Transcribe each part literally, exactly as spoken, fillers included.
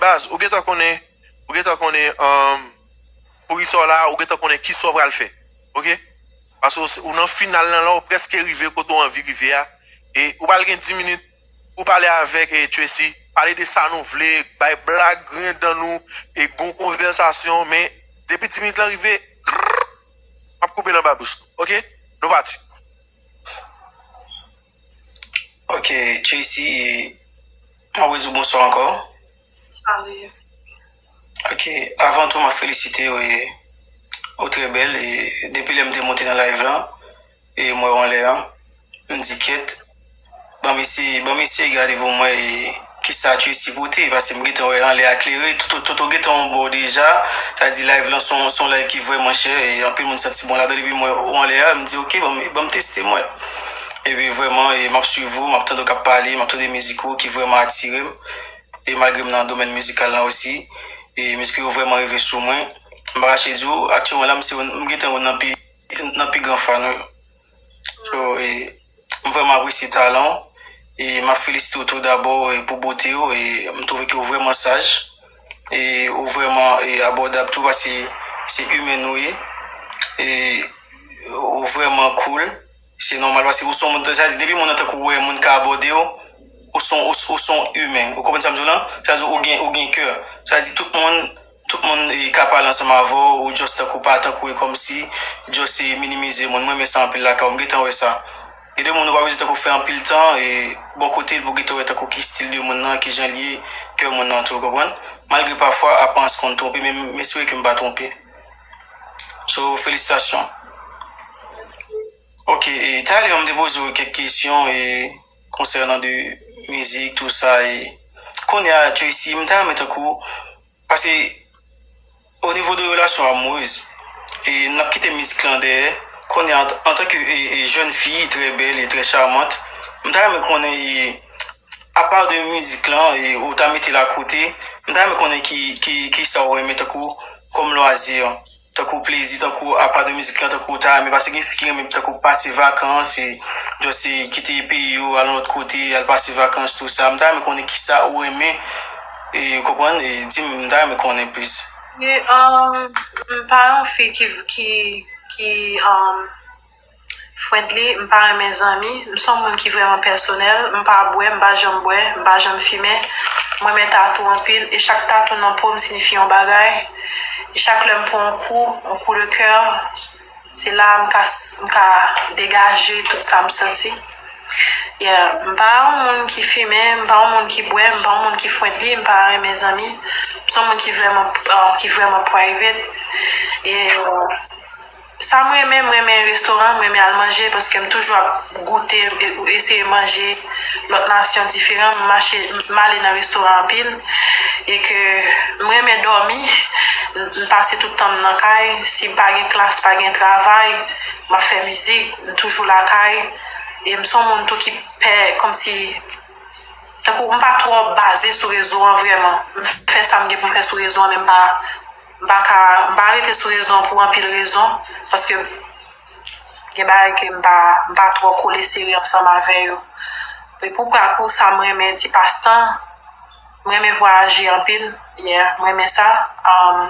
Baz, ou gentan konnen, ou gentan konnen, um, pou kisa w la, ou gentan konnen kisa w pral fè. Oke? Paske w, ou nan final lan la, ou prèske rive kote w anvi rive a. E ou pral gen dis minit pou pale avèk, e, Tracy. Pale de sa nou vle, bay blag, griyen dan nou, e gon konvèsasyon. Men depi dis minit lan rive, m ap koupe l anba bouch nou. Oke? Nou pati. Ok, Tracy, e, m ap redi w bonswa ankò. Salut. Ok, avan tou, m ap felisite w, e, ou trè bèl, e, depi lè m te monte nan live lan, e, m wè w anlè a, m di kèt, ban m eseye, ban m eseye gade pou m wè, e, kisa Tracy pote, paske m gentan wè anlè a klere, tout, tout, tout, ou gentan yon bò deja, sa di live lan se yon, se yon live ki vrèman chè, e, anpil moun santi bon ladan, epi m wè w anlè a, m di ok, ban m, ban m teste m wè. Epi vrèman, e, m ap swiv ou, m ap tande w k ap pale, m ap tande mizik ou ki vrèman atire m. E malgre m nan domèn mizikal lan osi, e mizik yo vrèman rive sou mwen. M pa kache di w, aktyèlman la, m se youn, m gentan youn nan pi, nan pi gran fan ou yo. So, e, m vrèman apresye talan w, e m ap felisite w tou dabò, e, pou bote w, e m twouve ke w vrèman saj, e ou vrèman, e, abòdab tou, paske se imèn ou ye, e ou vrèman cool. Se nòmal, paske ou se yon moun, sa di, depi moun nan tankou wè moun ka abòde w, ou se yon, ou, ou se yon imen. Ou konprann sa m di w lan? Sa di, ou gen, ou gen kè. Sa di, tout moun, tout moun, e, ka pale ansanm avè w, ou just tankou pa, tankou e kòmsi, just e minimize moun. Mwen renmen sa anpil lakay ou, m gentan wè sa. Gen de moun ou pa bezwen tankou fè anpil tan, e bò kote l pou gentan wè tankou ki stil de moun nan, ki jan l ye, kè moun nan tou, ou konprann? Malgre pafwa, aparans konn twonpe, men m espere ke m pa twonpe. So, felisitasyon. Ok, e, talè m te poze w kèk kesyon, e, konsènan de mizik, tou sa, e, kounye a, Tracy, m ta renmen tankou, paske, o nivo de relasyon amourez, e, n ap kite mizik lan dèyè, kounye a, antanke, e, e, jèn fi, trè bèl e trè charmant, m ta renmen konnen, e, apa de mizik lan, e, ou ta mete l akote, m ta renmen konnen ki, ki, kisa ou renmen tankou, kòm lwazi, tankou plezi, tankou apa de mizik lan, tankou ou ta renmen, paske gen fi ki renmen tankou pase vakans, e, just, e, kite peyi yo, al yon lòt kote, al pase vakans, tou sa. M ta renmen konnen kisa ou renmen, e, ou konprann, e, di m, m ta renmen konnen plis. E, um, m pa yon fi ki, ki, ki, um, friendly, m pa renmen zanmi, m se yon moun ki vrèman pèsonèl, m pa bwè, m pa janm bwè, m pa janm fimen, m renmen tatou anpil, e chak tatou nan po m siyifi yon bagay, e chak lè m pran yon kou, yon kou de kè, se la m ka, m ka degaje tout sa m santi. Yeah, m pa yon moun ki fimen, m pa yon moun ki bwè, m pa yon moun ki friendly, m pa renmen zanmi, m se yon moun ki vrèman, uh, ki vrèman private, e, uh, Sa m renmen, m renmen restoran, m renmen al manje, paske m toujou ap goute, e, eseye manje lòt nasyon diferan, m mache, m ale nan restoran anpil, e ke m renmen dòmi, m, m pase tout tan m nan kay, si m pa gen klas, pa gen travay, m ap fè mizik, m toujou lakay, e m se yon moun tou ki pè, kòmsi, tankou m pa twò baze sou rezo an vrèman, m fè sa m gen pou m fè sou rezo an, men m pa, m pa ka, m pa rete sou rezo an pou anpil rezon, paske gen bagay ke m pa, m pa twò kole sere ansanm avè yo. E pou, pou sa, m renmen ti pastan, m renmen vwayaje anpil, yeah, m renmen sa. Um,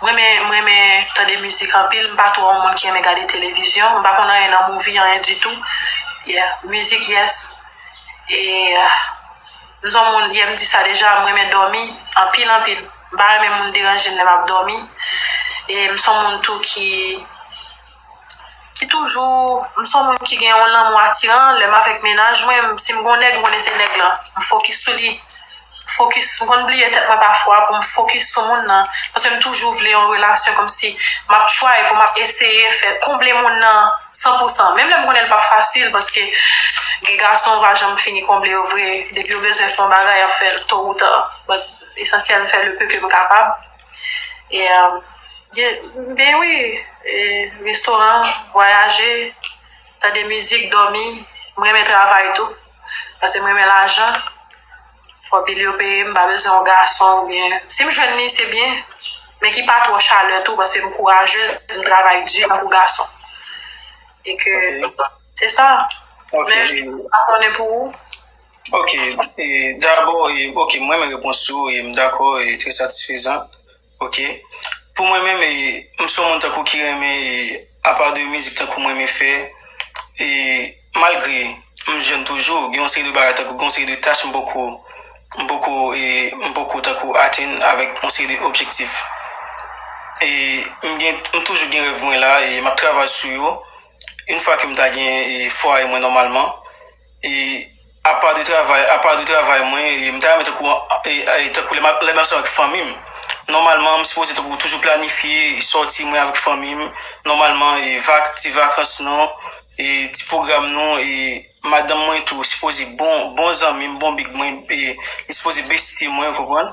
m renmen, m renmen tande mizik anpil, m pa twò yon moun ki renmen gade televizyon, m pa konn anyen nan movie, anyen ditou. Yeah, mizik, yes. E, uh, m se yon moun, yeah, m di sa deja, m renmen dòmi anpil, anpil. M pa renmen moun deranje m lè m ap dòmi. E m se yon moun tou ki, ki toujou, m se yon moun ki gen yon lanmou atiran, lè m avèk mennaj mwen, m, si m gon nèg, m konnen se nèg lan. M fokis sou li. Fokis, m konn bliye tèt mwen pafwa pou m fokis sou moun nan. Paske m toujou vle yon relasyon kòmsi m ap try pou m ap eseye fè konble moun nan san pou san. Menm lè m konnen l p ap fasil, paske gen gason ou pa janm fini konble yo vre. Depi yo bezwen fè yon bagay, y ap fè l to ou ta. But esansyèl, m fè le peu que m kapab. E, um, yeah, ben wi, e, restoran, vwayaje, tande mizik, dòmi, m renmen travay tou. Paske m renmen lajan. Fò bil yo peye, m pa bezwen yon gason oubyen, si m jwenn li, se byen. Men ki pa twò chalè tou, paske m kourajez, m travay di tankou gason. E ke, se sa. Men, m pa konnen pou ou. Ok, e, dabò, e, ok, mwen renmen repons ou, e, m dakò, e, trè satisfezan. Ok. Pou mwen menm, e, m se yon moun tankou ki renmen, e, apa de mizik tankou mwen renmen fè, e, malgre m jèn toujou, gen yon seri de bagay tankou, gen yon seri de tach m poko, m poko, e, m poko tankou atenn avèk yon seri de objektif. E, m gen, m toujou gen rèv mwen la, e, m ap travay sou yo. Yon fwa ke m ta gen, e, fwaye mwen nòmalman, e, apa de travay, apa de travay mwen, e, m ta renmen tankou, e, e, tankou lè m ap, lè m ansanm avèk fanmi m. Nòmalman, m sipoze tankou toujou planifye sòti mwen avèk fanmi m. Nòmalman, e, vak-, ti vakans nou, e, ti pwogram nou, e, madanm mwen tou sipoze bon, bon zanmi m, bon big mwen, e, li sipoze bestie mwen, ou konprann?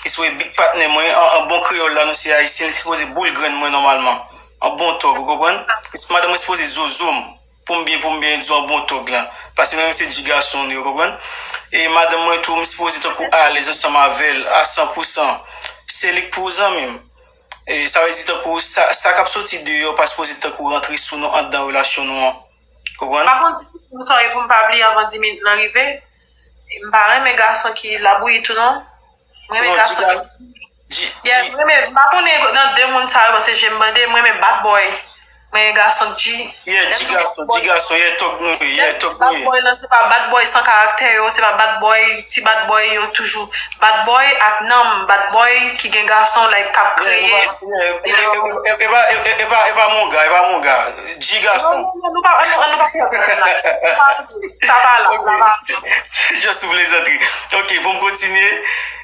Li sipoze big patnè mwen, an, an bon kreyòl la, nou se ayisyen, li sipoze boul grenn mwen nòmalman. An bon tòg, ou konprann? Madanm mwen sipoze zozo m. Pou m byen, pou m byen di w an bon tòg la. Paske nou menm se dji gason nou ye, ou konprann? E madanm mwen tou, m sipoze tankou alèz ansanm avè l a san pou san. Se li k pou zanmi m. E sa vle di tankou sa, sa k ap soti deyò pa sipoze tankou rantre sou nou anndan relasyon nou an. Konprann? M pa konn si se pou sa e pou m pa bliye anvan dis minit lan rive. M pa renmen gason ki labouyi tou non. Mwen renmen gason ki Yeah, mwen renmen, m pa konnen nan de moun sa yo, paske je m bande, mwen renmen bad boy. Mwen renmen gason G. Yeah, G gason, G gason, yeah, tòg nou ye, yeah, tòg nou ye. Bad boy lan, se pa bad boy san karaktè yo, se pa bad boy, ti bad boy yo toujou. Bad boy ak nanm, bad boy ki gen gason, like, k ap kreye. Yeah, e pa, e pa, e pa, e pa monga, e pa monga. G gason. Non, non, non, nou pa, nou, nou pa fè sa la. Sa pa la, sa pa la. Se just yon plezantri. Ok, pou m kontinye,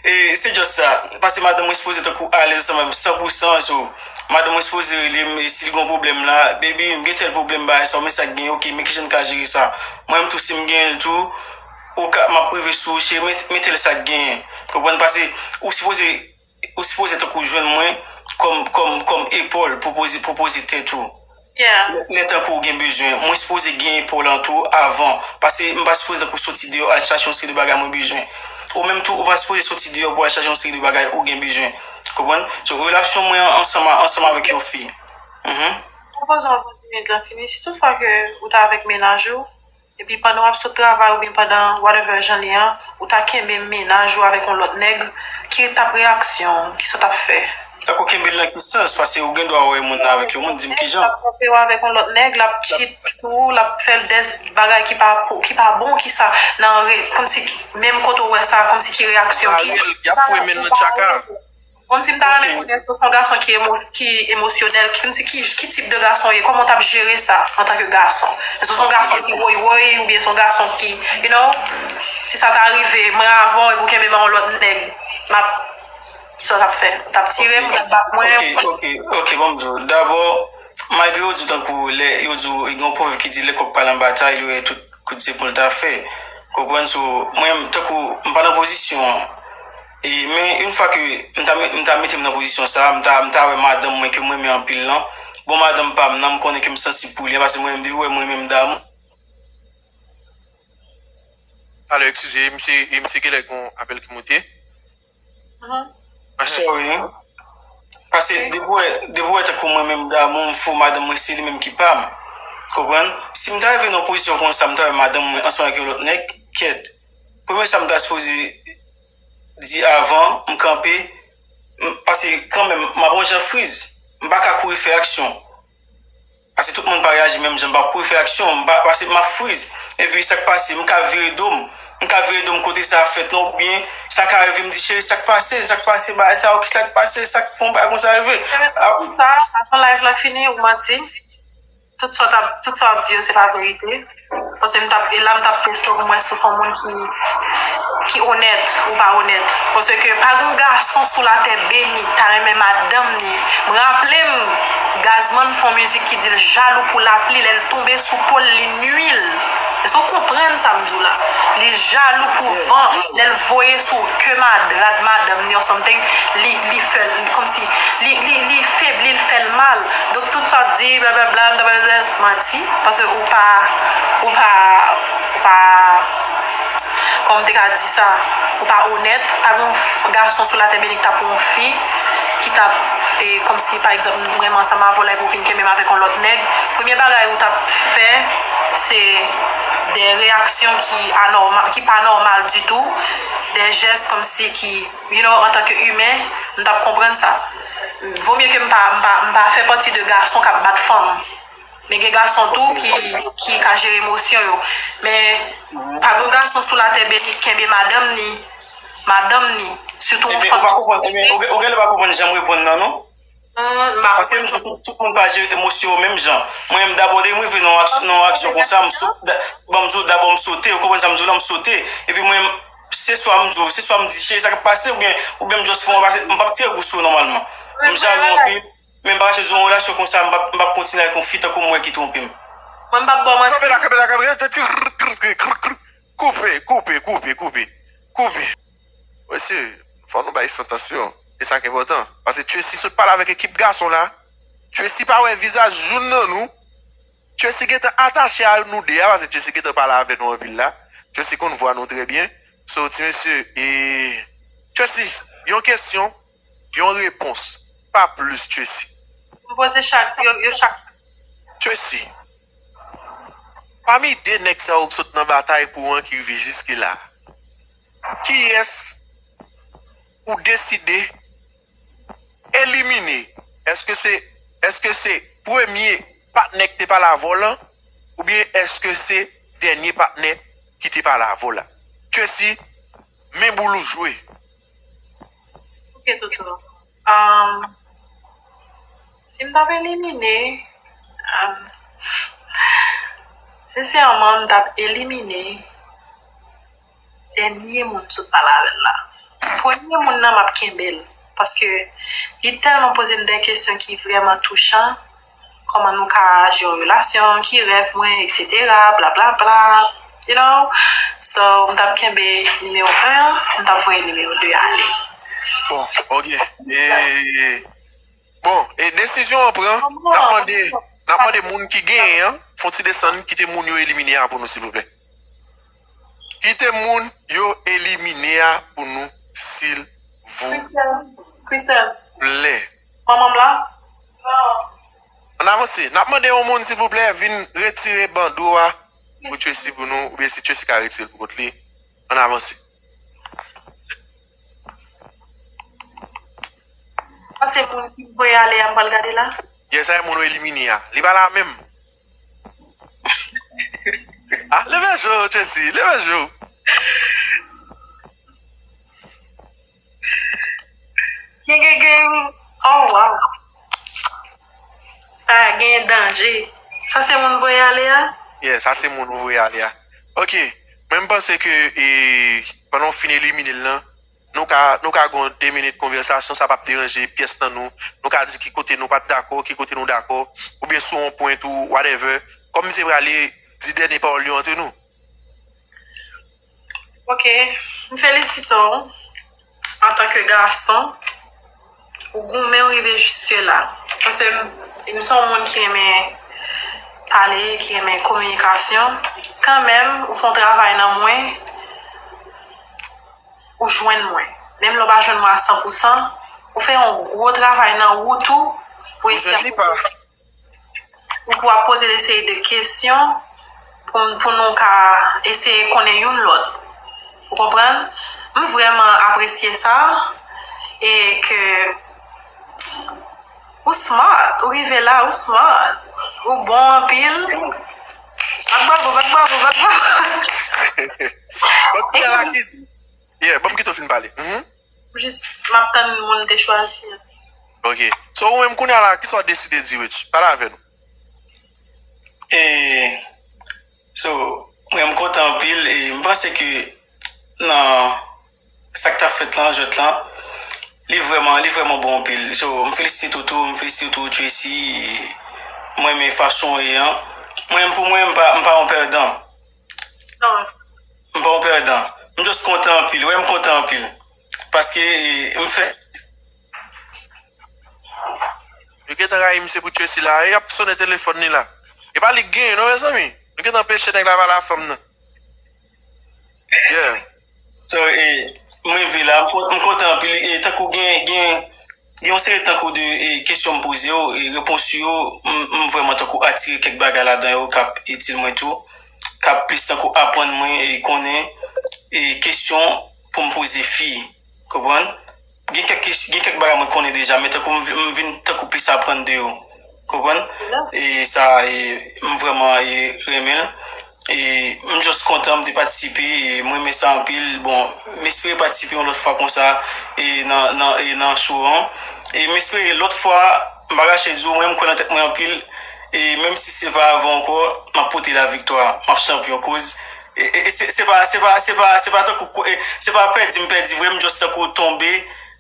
e, se just sa. Paske madanm mwen sipoze tankou alèz ansanm avè m san pou san, so, madanm mwen sipoze rele m, e si l gen yon pwoblèm la, baby, m gen tèl pwoblèm, bagay sa, men sa k gen, ok, men kijan n ka jere sa. Mwen menm tou, si m genyen l tou, ou ka, m ap rive sou ou, cheri, men, men tèl sa k genyen. Konprann? Paske ou sipoze ou sipoze tankou jwenn mwen kòm, kòm, kòm epòl pou poze, pou poze tèt ou. Yeah. Lè, lè tankou ou gen bezwen, mwen sipoze gen epòl an tou avan. Paske m pa sipoze tankou soti deyò al chache yon seri de bagay mwen bezwen. Ou menm tou, ou pa sipoze soti deyò pou al chache yon seri de bagay ou gen bezwen. Konprann? So, relasyon mwen an, ansanm a, ansanm avèk yon fi. Mhm. Mwen poze w yon ti minit lan fini. Si tout fwa ke ou ta avèk mennaj ou, epi pandan w ap sot travay oubyen pandan whatever jan li an, ou ta kenbe mennaj ou avèk yon lòt nèg, ki t ap reyaksyon w? Kisa w t ap fè? Tankou kenbe l nan ki sans? Paske ou gen dwa wè moun nan avèk yon moun, di m kijan. L ap twonpe w avèk yon lòt nèg, l ap cheat sou ou, l ap fè l dè bagay ki pa, ki pa bon, kisa nan re-, kòmsi ki, menm kote w wè sa, kòmsi ki reyaksyon ki. Ariel, y ap foure men l nan tchaka. Kòmsi m ta renmen konnen èske w se yon gason ki emo-, ki emosyonèl, kòmsi ki, ki tip de gason w ye, kòman w t ap jere sa antanke gason? Èske w se yon gason ki woy woy oubyen se yon gason ki, you know, si sa ta rive, mwen avè w epi w kenbe m a yon lòt nèg, m ap, kisa w t ap fè? W t ap tire m, w t ap bat mwen? Ok, ok, ok, bon, m di w. Dabò, malgre yo di tankou lè, yo di w, gen yon pwovèb ki di lè kòk pale an batay, li wè tout kout se pou l ta fè. Konprann? So, mwen, tankou, m pa nan pozisyon an. E, men, yon fwa ke m ta, met- m ta mete m nan pozisyon sa a, m ta, m ta wè madanm mwen ke mwen renmen anpil lan. Bon, madanm pa m nan, m konnen ke m sansib pou li, paske mwen menm, depi w wè mwen renmen m damou. Alò, eskize, misye, misye genlè gen yon apèl ki moute. Mhm. Sorry, hein. Paske depi w wè, depi w wè tankou mwen menm damou, m fou, madanm mwen se li menm ki pa m. Konprann? Si m ta rive nan yon pozisyon konsa, m ta wè madanm mwen ansanm ak yon lòt nèg, kèt. Premye sa m ta sipoze di avan, m kanpe, m- paske kanmenm, m ap yon jan friz. M pa ka kouri fè aksyon. Paske tout moun pa reyaji menm jan, m p ap kouri fè aksyon, m pa, paske m ap friz. Epi sa k pase, m ka vire do m. M ka vire do m kote sa ap fèt lan, oubyen sa ka rive, m di, cheri, sa k pase, sa k pase, bagay sa, ok, sa k pase, sa k fè yon bagay konsa rive. Sa, avan live la fini, ou manti. Tout sa w t ap, tout sa w ap di yo, se pa verite. Paske m t ap, e la m t ap teste w pou m wè si w se yon moun ki, ki onèt ou pa onèt. Paske pa gen yon gason sou latè beni ta renmen madanm li. M raple m, Gazman fè yon mizik ki di l jalou pou lapli, lè l tonbe sou po l, li nui l. Èske w konprann sa m di w la? Li jalou pou van, lè l voye sou ke mad-, rad madanm li or something, li, li fè l, kòmsi, li, li, li febli l, fè l mal. Donk, tout sa w ap di, blablabla, blablabla, manti, paske ou pa, ou pa, ou pa, Kòman m te ka di sa? Ou pa onèt. Pa gen yon f- gason sou latè beni ki t ap pran yon fi, ki t ap, e, kòmsi, pa egzanp, mwen renmen ansanm avè w la, epi w vin kenbe m avèk yon lòt nèg. Premye bagay ou t ap fè, se de reyaksyon ki anòmal, ki pa nòmal ditou, de jès kòmsi ki, you know, antanke imen, m t ap konprann sa. Vomye ke m pa, m pa, m pa fè pati de gason k ap bat fanm. Men gen gason tou ki, ki ka jere emosyon yo. Men pa gen gason sou latè beni ki kenbe madanm ni, madanm ni, sitou yon fanm ki. Ebyen, ou pa konprann, ebyen, ou gen- ou genlè pa konprann jan m reponn nan, non? Hmm, m pa konprann. Paske m di tout, tout moun pa jere emosyon yo menm jan. Mwen menm, dabò, depi m rive nan yon ak- nan yon aksyon konsa, m sot- da- bon, m di w, dabò, m sote, ou konprann sa m di w la, m sote. Epi mwen menm, se swa m di w, se swa m di, cheri, sa k ap pase, oubyen, oubyen m just fè yon pase, m p ap tire gou sou ou nòmalman. M jalou anpil. Men m pa ka chèze yon relasyon konsa, m p ap, m p ap kontinye ak yon fi tankou m wè ki twonpe m. Mwen, m p ap ba w manti. Kanpe la, kanpe la, kanpe la. Koupe, koupe, koupe, koupe, koupe. Mesye, fò nou bay santansyon. E sa k enpòtan. Paske Tracy sot pale avèk ekip gason la. Tracy pa wè vizaj youn nan nou. Tracy gentan atache a nou de a, paske Tracy gentan pale avè nou anpil la. Tracy konn vwa nou trè byen. So, ti mesye, e, Tracy, yon kesyon, yon repons, pa plis, Tracy. M poze chak, yo, yo chak. Tracy, pami de nèg sa yo k sot nan batay pou an ki rive jiske la, kiyès ou deside elimine? Èske se, èske se premye patnè ki te pale avè w lan, oubyen èske se dènye patnè ki te pale avè w la? Tracy, men boul ou jwe. Ok, Toto. Um, si m t ap elimine, um, sensèman, m t ap elimine dènye moun sot pale avè l la. Premye moun nan, m ap kenbe l. Paske li tèlman poze m de kesyon ki vrèman touchan. Kòman nou ka aji yon relasyon, ki rèv mwen, et cetera, bla, bla, bla. You know? So, m t ap kenbe nimewo en an, m t ap voye nimewo de ale. Bon, ok. E, bon, e desizyon an pran, n ap mande, n ap mande moun ki genyen an, fè yon ti desann, kite moun yo elimine a pou nou, silvouplè. Kite moun yo elimine a pou nou, silvouplè. Christelle. Christelle. Manman m la? Ann avanse. N ap mande yon moun, silvouplè, vin retire bando a pou Tracy pou nou, oubyen si Tracy ka retire l pou kont li, ann avanse. Sa se moun ki voye ale a, m pral gade la. Yes, sa e moun ou elimine a. Li pa la menm. Ah, leve jou, Tracy, leve jou. Gen, gen, gen. Oh, wow. Ah, gen danje. Sa se moun voye ale a? Yeah, sa se moun ou voye ale a. Ok, mwen m panse ke, e, pandan w fin elimine l lan, nou ka, nou ka gen yon de minit konvèsasyon, sa p ap deranje pyès nan nou. Nou ka di ki kote nou pa t dakò, ki kote nou dakò, oubyen sou yon pwen tou, whatever. Kòm misye prale di dènye pawòl yo antre nou. Ok, m felisite w antanke gason. Ou goumen, ou rive jiske la. Paske m, m se yon moun ki renmen pale, ki renmen kominikasyon. Kanmenm, ou fè yon travay nan mwen, ou jwenn mwen. Menm lè w pa jwenn mwen a san pou san, ou fè yon gwo travay nan wout ou pou eseye. Ou pou ap poze de seri de kesyon pou, pou nou ka eseye konnen youn lòt. Ou konprann? M vrèman apresye sa e ke ou smart, ou rive la, ou smart, ou bon anpil. Bat bravo, bat bravo, bat bravo. Bon, kounye a la, ki, yeah, ban m kite w fin pale. Mhm. Jis, m ap tann moun te chwazi an. Ok. So, ou menm kounye a la, kisa w deside di, Rich? Pale avè nou. E, so, mwen, m kontan anpil, e m panse ke nan sa k t ap fèt lan, jwèt lan, li vrèman, li vrèman bon anpil. So, m felisite Toto, m felisite Toto Tracy, e mwen renmen fason w ye an. Mwen, pou mwen, m pa, m pa yon pèdan. Non. M pa yon pèdan. M just kontan anpil. Wè, m kontan anpil. Paske, e, m fè. Yo gentan rayi misye pou Tracy la. Y ap sonnen telefòn li la. E pa li k genyen non, mezanmi. Nou gentan anpeche nèg la pale a fanm nan. Yeah. So, e, mwen rive la, m kon- m kontan anpil. E, tankou gen, gen, gen yon seri tankou de e, kesyon m poze yo, e, repons yo, m, m vrèman tankou atire kèk bagay ladan yo k ap itil mwen tou, k ap plis tankou aprann mwen e konnen e kesyon pou m poze fi. Konprann? Gen kèk, gen kèk bagay mwen konnen deja, men tankou m, m vin tankou plis aprann de yo. Konprann? E sa, e, m vrèman e, renmen l. E m just kontan m te patisipe. E mwen renmen sa anpil. Bon, m espere patisipe yon lòt fwa konsa e nan, nan, e nan show an. E m espere lòt fwa, m pa kache di w, mwen m kwè nan tèt mwen anpil. E menm si se pa avan ankò, m ap pote laviktwa. M ap chanpyon koz. E, e, e se, se pa, se pa, se pa, se pa tankou, e, se pa pèdi m pèdi vre, m just tankou tonbe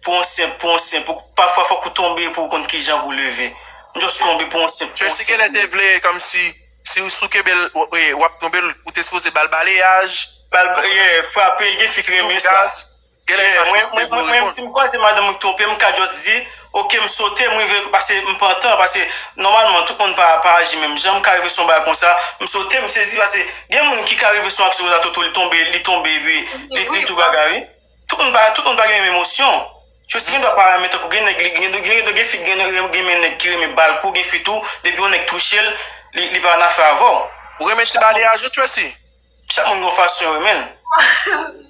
pou yon senp, pou yon senp. Ou- Pafwa fòk ou tonbe pou w konn kijan pou w leve. M just tonbe pou yon senp, pou yon Tracy senp. Genlè te vle kòmsi si w sou kenbe l, w, w, w ap tonbe l, ou te sipoze ba l baleyaj. Bal, yeah, frape l, gen fi ki renmen sa. Gaz. Genlè sa Tracy te vle reponn. Mwen, si m kwaze madanm mwen ki twonpe m, m ka just di, oke, m sote, m rive, pase m pran tan, pase nòmalman, tout moun pa, pa aji menm jan, m ka rive sou yon bagay konsa, m sote, m sezi, pase gen moun ki ka rive sou yon aksyon konsa, toto, li tonbe, li tonbe, epi li, li tou bagay, wi. Tout moun pa, tout moun pa gen menm emosyon. Tracy gen dwa pa renmen tankou gen nèg, li, gen, gen, gen, gen fi, gen, gen, gen men nèg ki renmen bal kou, gen fi tou, depi yon nèg touche l, li, li pa nan afè avè w. Ou renmen ti baleyaj ou, Tracy? Chak moun gen yon fason yo renmen l.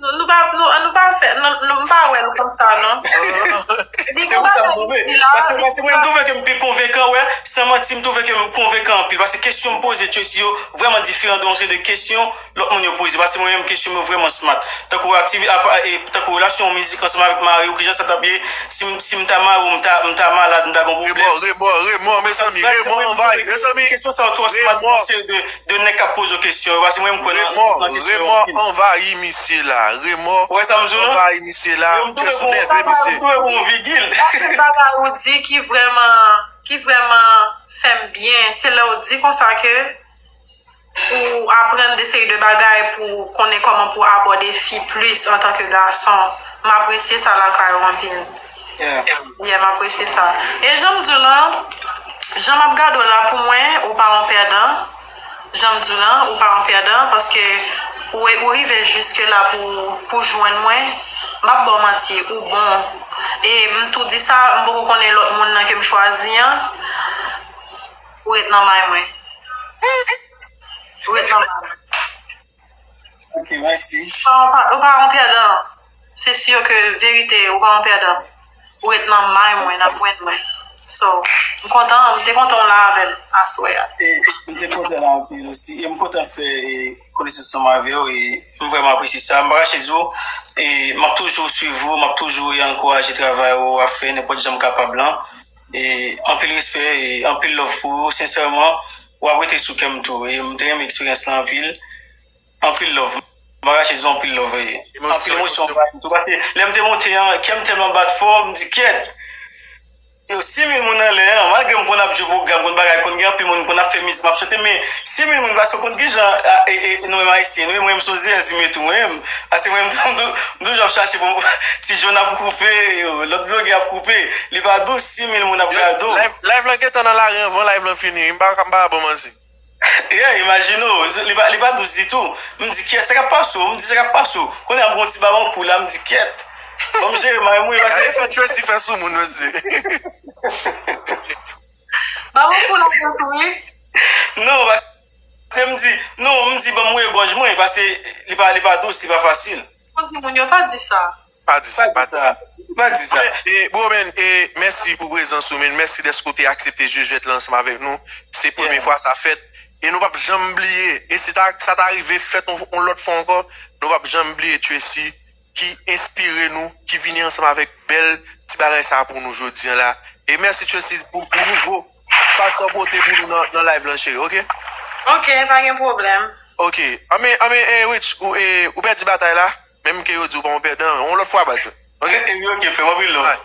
Nou, nou pa, nou, nou pa fè, nou, nou, m pa wè l konsa, non. Se pou sa m twouve. Pase, pase mwen, m twouve ke m pi konvenkan, wè. San manti, m twouve ke m konvenkan anpil. Pase kesyon m poze Tracy yo vrèman diferan de yon seri de kesyon lòt moun yo poze. Pase mwen menm, kesyon m yo vrèman smart. Tankou aktivi-, apa, e, tankou relasyon mizik ansanm avèk mari w, kijan sa t ap ye? Si m, si m ta mari w, m ta, m ta malad, m ta gen yon pwoblèm. Remò, remò, remò, mezanmi, remò anvayi, mezanmi. Kesyon sa yo twò smart pou yon seri de de nèg k ap poze w kesyon yo, pase mwen, m kwè nan, nan kesyon yo anpil. Remò anvayi misye la. Remò anvayi misye la. Tracy nève misye. M twouve pou yon vigil. Anpil bagay ou di ki vrèman, ki vrèman fè m byen, se lè w di konsa ke ou aprann de seri de bagay pou konnen kòman pou abòde fi plis antanke gason. M apresye sa lakay ou anpil. Yeah. Yeah, m apresye sa. E jan m di w lan, jan m ap gade w la, pou mwen, ou pa yon pèdan. Jan m di w lan, ou pa yon pèdan, paske ou, ou rive jiske la pou, pou jwenn mwen. M p ap ba w manti, ou bon. E m tou di sa, m poko konnen lòt moun nan ke m chwazi an. Ou ret nan may mwen. Ou ret nan may mwen. Ok, mèsi. Ou pa, ou pa yon pèdan. Se si ke verite, ou pa yon pèdan. Ou ret nan may mwen, nan pwen mwen. So, m kontan, m te kontan w la avè l aswè a. E, m te kontan la anpil osi. E m kontan fè, e, konesans ansanm avè w. E m vrèman apresye sa. M pa kache di w, e, m ap toujou swiv ou, m ap toujou, e, ankouraje travay ou ap fè nenpòt jan m kapab lan. E, anpil respè, e, anpil love pou ou. Sensèman, w ap rete sou kè m tou. E m te renmen eksperyans lan anpil. Anpil love. M pa kache di w anpil love, wi. Anpil emosyon anvayi m tou. Paske lè m te monte an, kè m tèlman bat fò, m di, kèt! Yo, sis mil moun anlè an, malgre m konn ap jwe pwogram, konn bagay, konn gen anpil moun, konn ap fè mizik, m ap chante, men sis mil moun, paske w konn kijan, a, e, e, nou menm Ayisyen, nou menm, mwen menm, se yon zèzime tou, mwen menm. Paske mwen menm, m tou-, m toujou ap chache pou m, Ti John ap koupe, yo, lòt blogè ap koupe. Li pa dous, sis mil moun ap gade w. Live, live lan gentan nan lari anvan live lan fini, wi. M pa, m pa ba w manti. Yeah, imajine w, li pa, li pa dous ditou. M di, kèt, sa k ap pase w? M di, sa k ap pase w? Kounye a m gon ti babankou la, m di, kèt. Ban m jere may mwen, pase. Gade sa Tracy fè sou moun, mesye. Babankou la dous, wi. Non, pase m di, non, m di, ban m mouye gòj mwen, pase li pa, li pa dous, li pa fasil. Konn di moun yo pa di sa. Pa di sa, pa di sa. Pa di sa. Men, e, bro, men, e, mèsi pou prezans ou, men. Mèsi dèske w te aksepte jwe jwèt la ansanm avèk nou. Se premye fwa sa fèt. E nou p ap janm bliye. E si ta, sa ta rive fèt yon, yon lòt fwa ankò, nou p ap janm bliye Tracy ki enspire nou, ki vini ansanm avèk bèl ti bagay sa pou nou jodi a la. E mèsi Tracy pou, pou nouvo fas sa w pote pou nou nan, nan live lan, cheri, oke? Oke, pa gen pwoblèm. Oke. Anben, anben, e, Rich, ou, e, ou pèdi batay la. Menm ke yo di w pa yon pèdan, yon lòt fwa, baz. Oke? Epi, oke, frè m, anpil love.